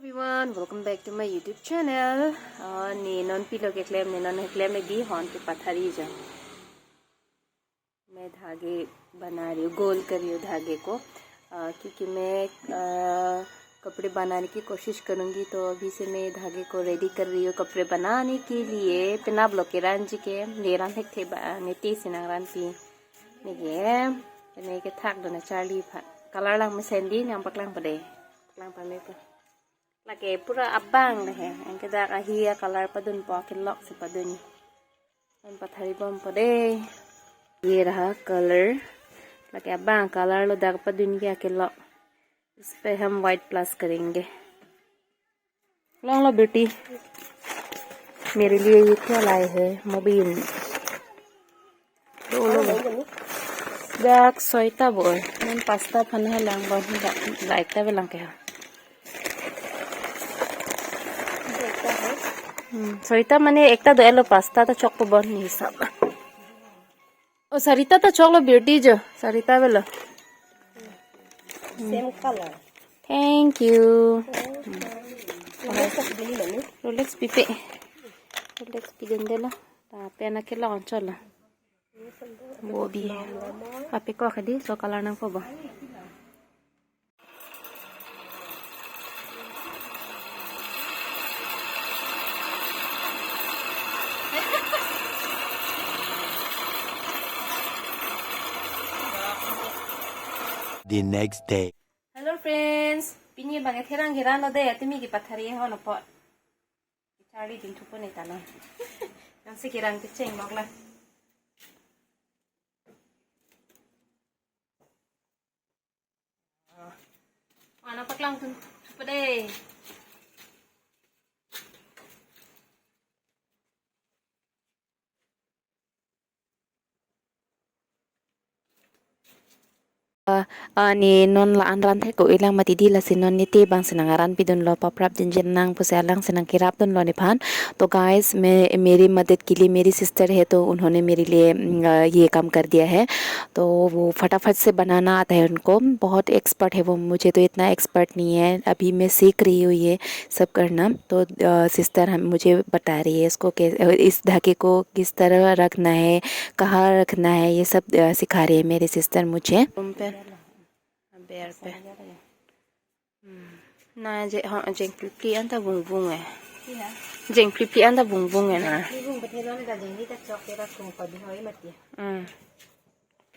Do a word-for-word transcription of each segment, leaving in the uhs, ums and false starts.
Everyone, welcome back to my YouTube channel. Uh, ne non pilo keklem, ne non keklem le di hon ke pathari jo. मैं धागे बना रही हूँ, गोल कर रही हूँ धागे को, अ, क्योंकि मैं, अ, कपड़े बनाने की कोशिश करूँगी। तो अभी से मैं धागे को रेडी कर रही हूँ कपड़े बनाने के लिए। Penap lo keran ji ke, leran thek the ba, ne te sinang ran pi. Ne ke, ne kethak do na charli pha. Color lang mesen di, nang paklang pade. Paklang pame pa. Lake pura abang le he. Anke dak ahi a color padunpo, kelok si padun. An pathari bompo de. ये रहा color. Lake abang color lo, dak padun ke kelok. इस पे हम white plus करेंगे. Long lo beauty. मेरे लिए ये क्या लाए हैं? Mobin. Dolo. Dak soita bo. Nan pasta phan he lang bo. Dak, dak ekta belang ke ha. Hmm, soita mane ekta do elo, pasta ta chok po bon ni hisab. O, sarita ta chok lo, beauty jo. Sarita belo. Same color. Thank you. Rolex pipe. Rolex pidun delo. Tapi anak ke long cholo. Bobi. Api ko kedi, so color nangpo bo. The next day. Hello friends, pini bang therang keran lo de, atimi kepathari ho no po. Charli ding thupo ne talo. Nang si keran kecheng lok la. Ana paklang dun thupo de. Ah, ah, ne non la-an ran thek ko ilang mati di, lasi non ne te bang sinang aran pidun lo, paprap jinjin nang pusi alang sinang kerap dun lo nephan. तो गाइस, मैं, मेरी मदद के लिए मेरी सिस्टर है, तो उन्होंने मेरे लिए, उम, अ, ये काम कर दिया है। तो वो फटाफट से बनाना आता है उनको, बहुत एक्सपर्ट है वो, मुझे तो इतना एक्सपर्ट नहीं है, अभी मैं सीख रही हूँ ये सब करना। तो, अ, सिस्टर हम, मुझे बता रही है इसको कै-, अ, इस धागे को किस तरह रखना है, कहाँ रखना है, ये सब, अ, सिखा रही है मेरी सिस्टर मुझे। Room पे, bed पे. Hmm. Na je, ho, jeng plipli anta bung bung eh. Iya. Jeng plipli anta bung bung eh na. Ini bung betul na, jeng ni ta chok kira kung padi hoi mati. Hmm.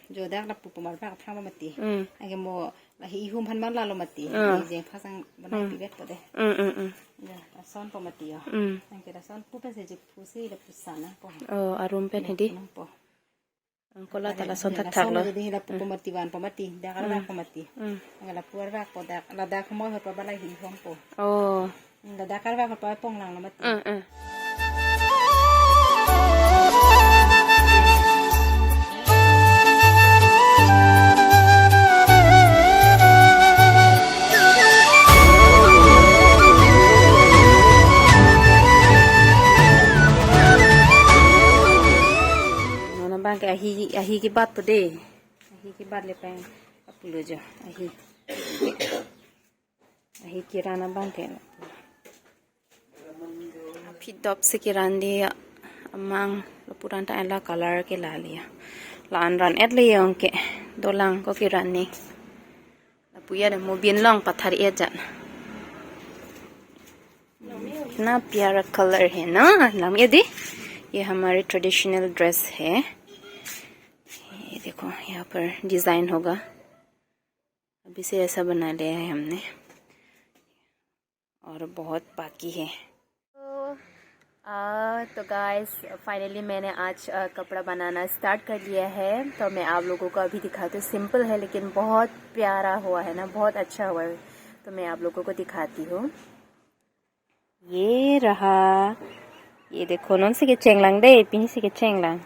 Jo dak lapu pemar bak thang mati. Hmm. Age mo lahi ihum han man lalo mati. Hmm. Ni jeng pasang bana Hmm. Pibet po de. Hmm, hmm, hmm. Ya, lason po mati yo. Hmm. Anke lason pu pen se je pu si lapu sana po. Oh, a room pen hedi. Nang po. Angkola ta lason thakthak lo. Jadi lapu pemati van pemati, dak arvak pemati. Hmm. Angke lapu arvak po dak, ladak mo ho pa balai hi hom po. Oh. Ladak arvak po pong lang lo mati. Hmm, hmm. Non abang ke ahi, ahi kebat po de. Ahi kebat le pen apulo jo. Ahi. Ahi keran abang ke. Aphi dop si keran di amang lapu ran ta la color ke la liya. La-an ran et le yong ke. Dolang ko keran ni. Lapu ya de mo bin long pathari ajat. कितना प्यारा कलर है ना, नाम ये दे, ये हमारे traditional dress है। ये देखो, यहाँ पर डिजाइन होगा, अभी से ऐसा बना लिया है हमने और बहुत बाकी है। तो, आ, तो गाइस, फाइनली मैंने आज, आ, कपड़ा बनाना स्टार्ट कर लिया है। तो मैं आप लोगों को अभी दिखाती हूँ। सिंपल है लेकिन बहुत प्यारा हुआ है ना, बहुत अच्छा हुआ है। तो मैं आप लोगों को दिखाती हूँ। ये रहा। ये देखो, non si kecheng lang de, pini si kecheng lang.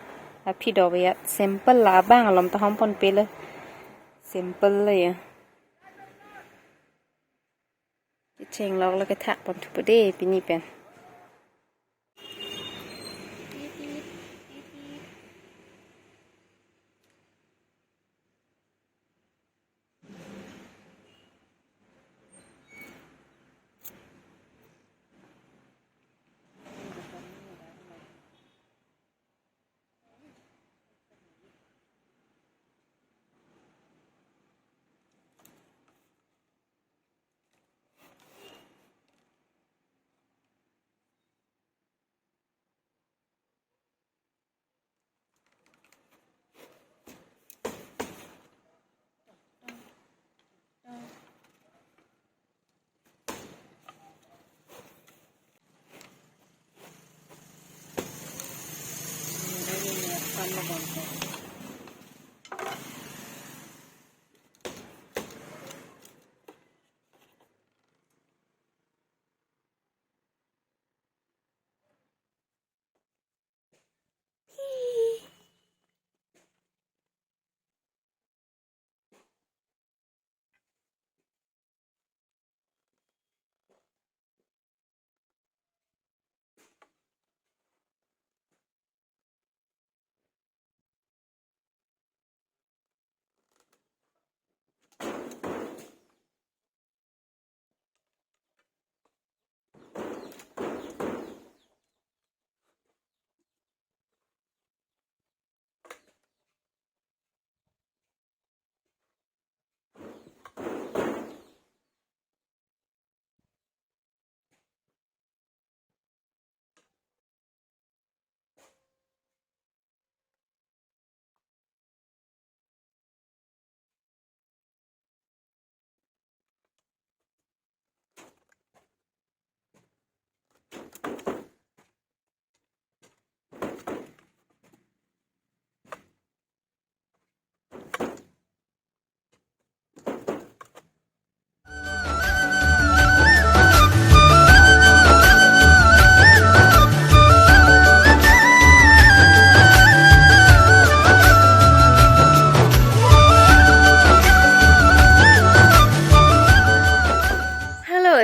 Aphi do ya, simple la abang alom ta hom pon pele. Simple la ya. Kecheng lok lo kethak pon thupo de, pini pen.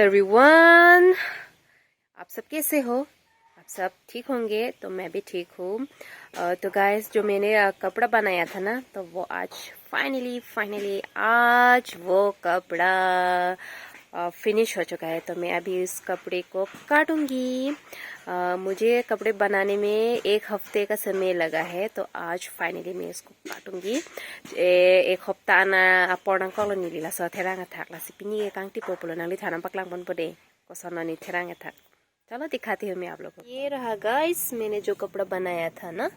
Everyone, आप सब कैसे हो? आप सब ठीक होंगे, तो मैं भी ठीक हूँ। अ, तो गाइस, जो मैंने, अ, कपड़ा बनाया था ना, तो वो आज फाइनली, फाइनली आज वो कपड़ा, अ, फिनिश हो चुका है। तो मैं अभी इस कपड़े को काटूंगी। अ, मुझे कपड़े बनाने में एक हफ्ते का समय लगा है, तो आज फाइनली मैं इसको काटूंगी। ए, एक हफ्ता ana apor nangkoklo neli laso therang athak, lasi pini ke kangtipo pulo nangliphan nangpaklangponpo dei, koson ani therang athak। चलो दिखाती हूँ मैं आप लोगों को। ये रहा गाइस, मैंने जो कपड़ा बनाया था ना,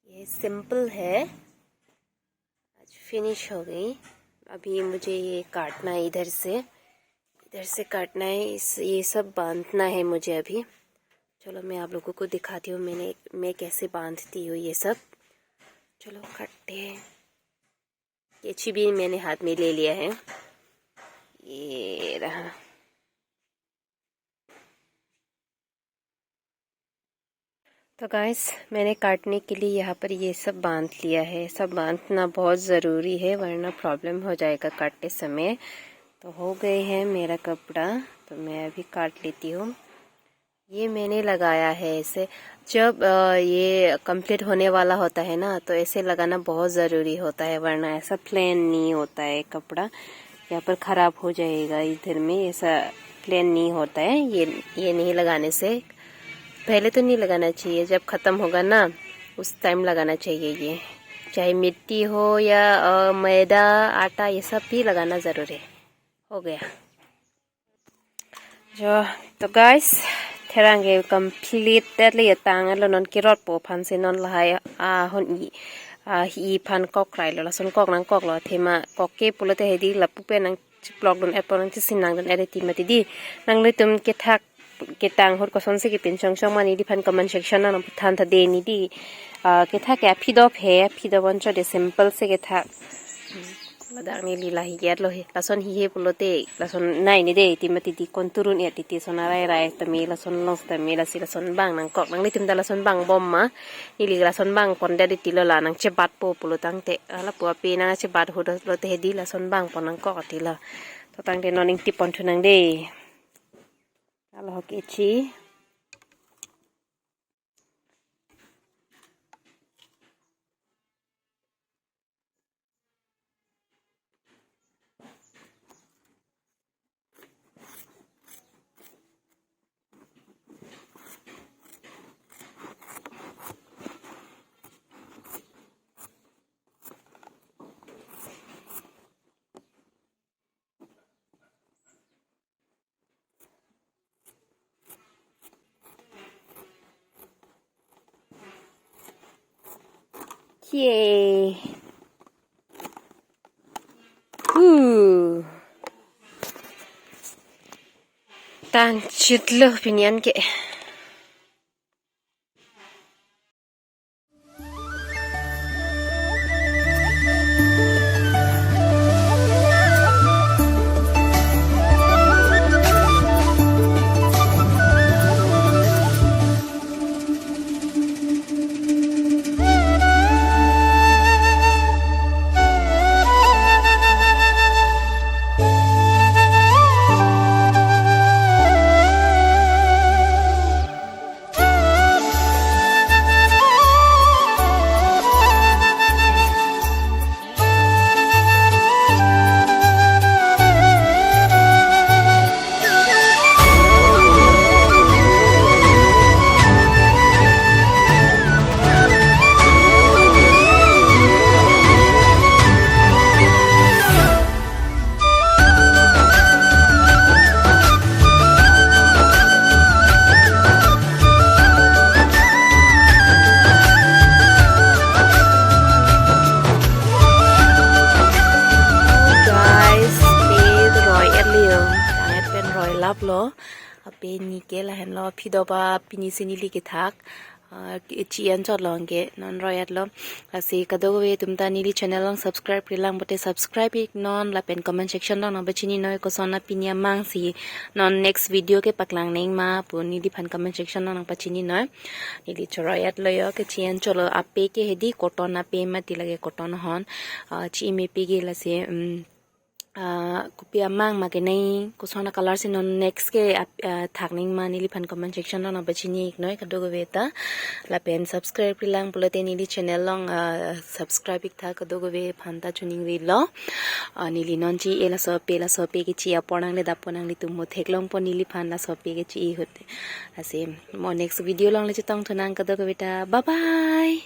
ये सिंपल है, आज फिनिश हो गई। अभी मुझे ये काटना है इधर से, इधर से काटना है, इस, ये सब बांधना है मुझे अभी। चलो मैं आप लोगों को दिखाती हूँ मैंने, मैं कैसे बांधती हूँ ये सब। चलो काटते हैं। कैंची भी मैंने हाथ में ले लिया है, ये रहा। तो गाइस, मैंने काटने के लिए यहाँ पर ये सब बांध लिया है। सब बांधना बहुत ज़रूरी है, वरना प्रॉब्लम हो जाएगा काटते समय। तो हो गए हैं मेरा कपड़ा, तो मैं अभी काट लेती हूँ। ये मैंने लगाया है इसे। जब, अ, ये कंप्लीट होने वाला होता है ना, तो ऐसे लगाना बहुत ज़रूरी होता है, वरना ऐसा प्लेन नहीं होता है कपड़ा, यहाँ पर ख़राब हो जाएगा। इधर में ऐसा प्लेन नहीं होता है, ये, ये नहीं लगाने से। पहले तो नहीं लगाना चाहिए, जब ख़त्म होगा ना, उस टाइम लगाना चाहिए ये। चाहे मिट्टी हो या, अ, मैदा, आटा, ये सब भी लगाना ज़रूरी है। हो गया। Jo, to guys, therang ke completed le tang lo, non kirotpo aphan si non lahai ahon i, ahi aphan kokrailo, lason kok nangkoklo, athema kokke pulote hedi lapu pen nangchiplokdun-etpo, nangchisinangdun-et ti mati dei. Nanglitum kethak ketang ahut kosonsi kepinchongchong ma neliphan comment section nangpathantha dei, ne dei. Ah, kethak ke aphi dop he, aphi dop anchot dei, simple si kethak. Hmm. Ladak neli la hi-etlo he. Lason hi-e pulote, lason nei ne dei, ti mati dei, konturun-et ti, ti son arairai tame, lason long tame, lasi lason bang nangkok. Nanglitum ta lason bangbom ma, neli lason bangpondet ti lo, la nangchebatpo pulo tangte, ah, lapu ape nangchebat ahut lote hedi lason bangpon nangkok ti lo. To tangte non ingtiponthu nang dei. Alo ho kechi. Cie. Uh. Tangchitlo pini an ke. Guys, pini roi-et lo, tang-et pen roi laplo. Ape neli ke lahenlo, aphi dop a pini si neli kethak, ah, chi-en chotlo anke, non roi-etlo. Lasi kadokave atum ta neli channel along subscribe-re lang pulote subscribe ik non, lapen comment section along nangpachini noi, koson a pini amang si non next video kepaklang nang ma pu neliphan comment section along nangpachini noi. Neli choroi-etlo jo, kechi-en chotlo, ape ke hedi cotton ape mati, lake cotton ahon, ah, chi-i me ape ke lasi, um, ah, kopi amang ma kenai, koson a-color si non next ke ap-, ah, thak nangji ma neliphan comment section along nangpachini iknoi kadokave ta. Lapen subscribe-ri lang pulote neli channel along, ah, subscribe ik tha, kadokave aphan ta choningrilo. Ah, neli non chi-e laso ape, laso ape kechi apor nangle dappo, nanglitum mo theklongpo neliphan laso ape kechi ahut. Lasi mo next video along le chetongthu nang kadokave ta. Bye bye.